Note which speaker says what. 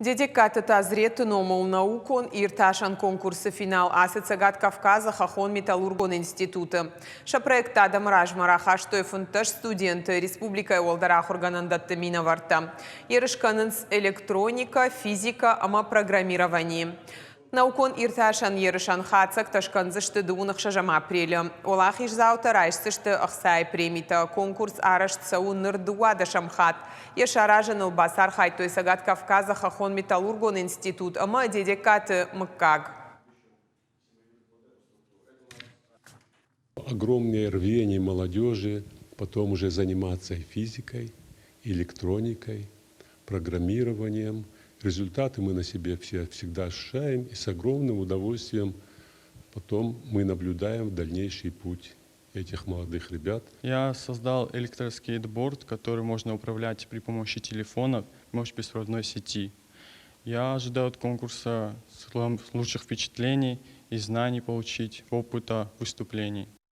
Speaker 1: Дедегкаты Тазреты номыл наукон-иртасӕн конкурсы финал ацыд Цӕгат Кавказы хӕххон-металлургон институты. Сӕ проекттӕ адӕмы размӕ рахастой 15 студенты, республикӕйы уӕлдӕр ахуыргӕнӕндӕтты минӕвӕрттӕ. Ерыс кӕнынц электроникӕ, физикӕ ӕмӕ программированийы. Наукон-иртасӕн ерысӕн хатдзӕгтӕ скӕндзысты дыууын ӕхсӕзӕм апрелы. Уӕлахиздзаутӕ райсдзысты ӕхцайы премитӕ. Конкурс арӕзт цӕуы ныр дыууадӕсӕм хатт. Йӕ саразыныл бацархайдтой Цӕгат Кавказы хӕххон-металлургон институт ӕмӕ Дедегкаты мыггаг.
Speaker 2: Огромное рвение молодежи потом уже заниматься и физикой, и электроникой, программированием. Результаты мы на себе все всегда ощущаем и с огромным удовольствием потом мы наблюдаем дальнейший путь этих молодых ребят.
Speaker 3: Я создал электроскейтборд, который можно управлять при помощи телефона, помощи беспроводной сети. Я ожидаю от конкурса лучших впечатлений и знаний получить, опыта выступлений.